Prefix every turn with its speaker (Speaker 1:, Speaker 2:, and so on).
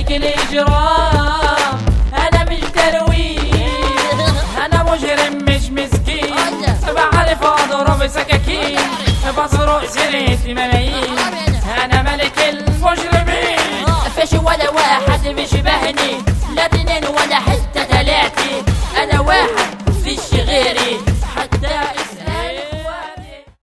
Speaker 1: ملك الاجرام، انا مش ترويج، انا مجرم مش مسكين، بعرف اضرب سكاكين، بسرق سرقة ملايين.